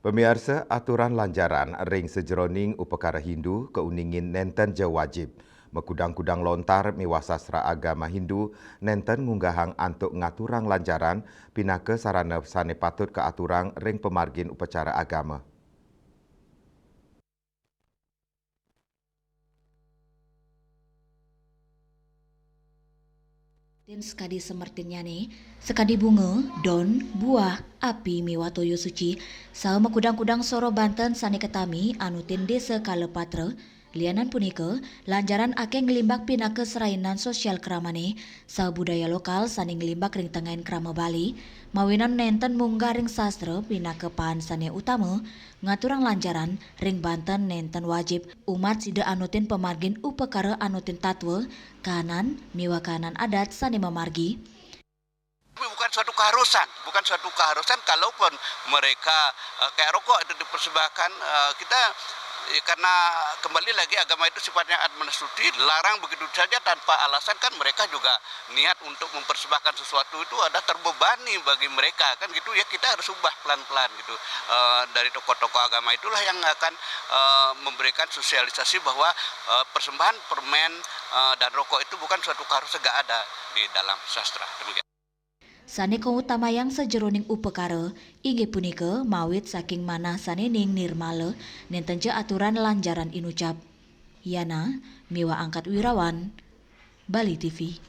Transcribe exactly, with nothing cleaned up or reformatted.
Pamiarsa, aturan lanjaran ring sajeroning upakara Hindu kauningin nénten ja wajib. Makudang-kudang lontar miwah sastra agama Hindu nénten ngunggahang antuk ngaturang lanjaran pinaka sarana sané patut kaaturang ring pamargin upacara agama. Tin sakadi samertinnyané, sakadi bunga, don, buah, api miwah toya suci, saha makudang-kudang soroh banten sané katami anu tin désa kala patra. Lianan punika, lanjaran akéh nglimbak pinaka serainan sosial kramané, saha budaya lokal sané nglimbak ring tengahing krama Bali, mawinan nénten munggah ring sastra pinaka paan sané utama, ngaturang lanjaran ring banten nénten wajib. Umat sida anutin pamargin upakara anutin tatwa, kahanan, miwah kahanan adat sané mamargi. Tapi bukan suatu keharusan, bukan suatu keharusan kalaupun mereka, eh, kayak rokok itu dipersembahkan, eh, kita, ya, karena kembali lagi agama itu sifatnya administratif, larang begitu saja tanpa alasan, kan mereka juga niat untuk mempersembahkan sesuatu itu ada terbebani bagi mereka, kan gitu ya, kita harus ubah pelan-pelan gitu. Eh, dari tokoh-tokoh agama itulah yang akan, eh, memberikan sosialisasi bahwa, eh, persembahan permen, eh, dan rokok itu bukan suatu keharusan, nggak ada di dalam sastra. Demikian. Sané kautamayang sajeroning upakara inggih punika mawit saking manah sané ning nirmala, nénten ja aturan lanjaran inucap. Yana miwah Angkat Wirawan, Bali T V.